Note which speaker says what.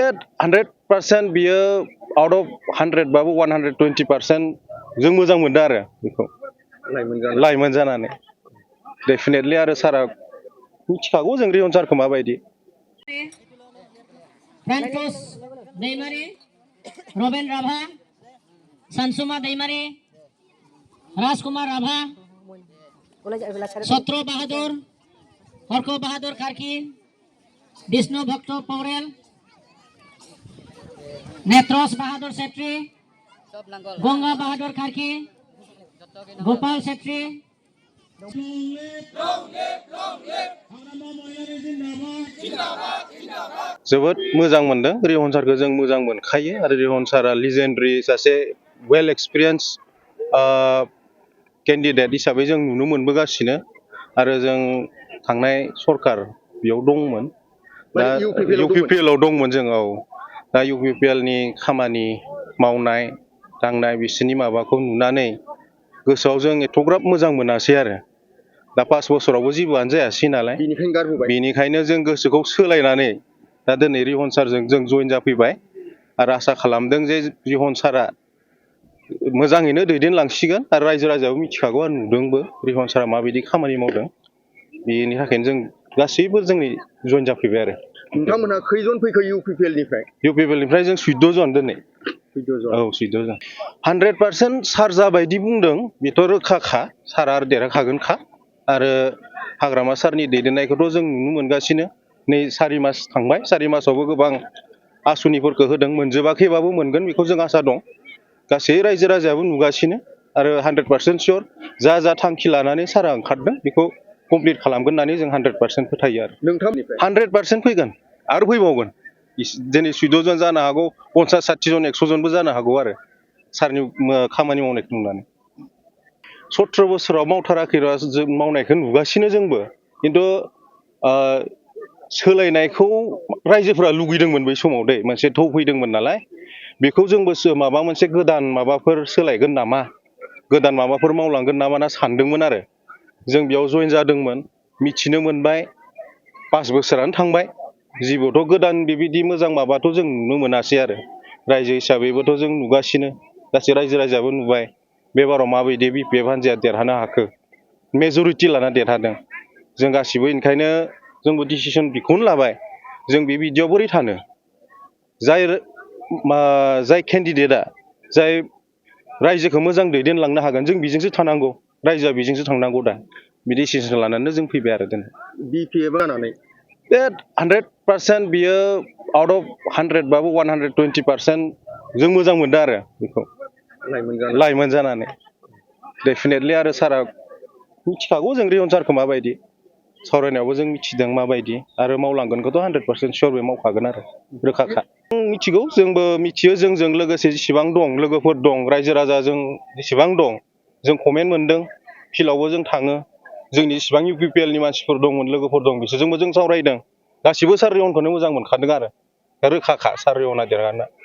Speaker 1: that 100% बियो out of 100 बाबो 120% जों मोजां मोनदों आरो बेखौ लाइमोन जानानै डेफिनेटलि आरो सारा मिथिखागौ जों रिहन सारखौ माबायदि
Speaker 2: फ्रान्टस दैमारि रबेन राभा सानसुमा दैमारि राजकुमार राभा सत्र बाहादुर हर्क बाहादुर कार्की विष्णु भक्त पौरेल नेत्रस बाहादुर सेत्री गंगा बाहादुर कार्की गोपाल सेत्री
Speaker 1: जोबोद मोजां मोनदों रिहन सारखौ जों मोजां मोनखायो आरो रिहन सारा लिजेन्डारि सासे वेल एक्सपिरियेन्स केन्डिडेट हिसाबै जों नुनो मोनबोगासिनो आरो जों थांनाय सरकार बेयाव दंमोन दा UPPL आव दंमोन जों दा UPPL नि खामानि मावनाय दांनाय बिसोरनि माबाखौ नुनानै गोसोआव जों एथ'ग्राब मोजां मोनासै आरो दा 5 बोसोरावबो जेबोआनो जायासै नालाय बेनिखायनो जों गोसोखौ सोलायनानै दा दिनै रिहन सारजों जों जइन जाफैबाय आरो आसा खालामदों जे रिहन सारा मोजाङैनो दैदेनलांसिगोन आरो रायजो राजायाबो मिथिखागौ आरो नुदोंबो रिहन सारा माबायदि खामानि मावदों बेनि थाखायनो जों गासैबो जोंनि जइन जाफैबाय आरो
Speaker 3: नोंथांमोना खैजन फैखो UPPL
Speaker 1: निफ्राय जों 14 जन दिनै 14 जन 100% सार जाबायदि बुंदों बेथ' रोखाखा सारा आरो देरहाखागोनखा आरो हाग्रामा सारनि दैदेननायखौथ' जों नुनो मोनगासिनो नै 4 मास थांबाय 4 मासावबो गोबां आसुनिफोरखौ होदों मोनजोबाखैबाबो मोनगोन बेखौ जों आसा दं गासै रायजो राजायाबो नुगासिनो आरो 100% सियर जा थांखि लानानै सारा ओंखारदों बेखौ कमप्लिट खालामगोन होननानै जों 100% फोथायो आरो 100% फैगोन आरो फैबावगोन दिनै 14 जन जानो हागौ 50-60 जन 100 जनबो जानो हागौ आरो सारनि खामानि मावनायखौ नुनानै 17 बोसोराव मावथाराखै जों मावनायखौ नुगासिनो जोंबो खिन्थु सोलायनायखौ रायजोफोरा लुगैदोंमोन बै समाव दै मोनसे थौ फैदोंमोन नालाय बेखौ जोंबो माबा मोनसे गोदान माबाफोर सोलायगोन नामा गोदान माबाफोर मावलांगोन नामा ना सानदोंमोन आरो जों बेयाव जइन जादोंमोन मिथिनो मोनबाय 5 बोसोरानो थांबाय जेबोथ' गोदान बेबायदि मोजां माबाथ' जों नुनो मोनासै आरो रायजो हिसाबैबोथ' जों नुगासिनो गासै रायजो राजायाबो नुबाय बेबाराव माबायदि BPF हान्जाया देरहानो हाखो मेजरिटि लाना देरहादों जों गासिबो ओंखायनो जोंबो डिसिसन बेखौनो लाबाय जों बे बिदियाव बोरै थानो जाय केन्डिडेटआ जाय रायजोखौ मोजां दैदेनलांनो हागोन जों बेजोंसो थानांगौ रायजोआ बेजोंसो थांनांगौ दा बे डिसिसन लानानै जों फैबाय आरो दिनै
Speaker 3: BPF लानानै
Speaker 1: बे 100% बियो आउट अफ 100 बाबो 120% जों मोजां मोनदों आरो बेखौ लाइमोन जानानै डेफिनेटलि आरो सारा मिथिखागौ जों रिहन सारखौ माबायदि सावरायनायावबो जों मिथिदों माबायदि आरो मावलांगोनखौथ' 100% सियर बे मावखागोन आरो रोखाखा मिथिगौ जोंबो मिथियो जोंजों लोगोसे जेसेबां दं लोगोफोर दं रायजो राजा जों जेसेबां दं जों कमेन्ट मोनदों फिल्डआवबो जों थाङो जोंनि जेसेबां UPPL नि मानसिफोर दंमोन लोगोफोर दं बिसोरजोंबो जों सावरायदों गासिबो सार रिहनखौनो मोजां मोनखादों आरो रोखाखा सार रिहना देरहागोन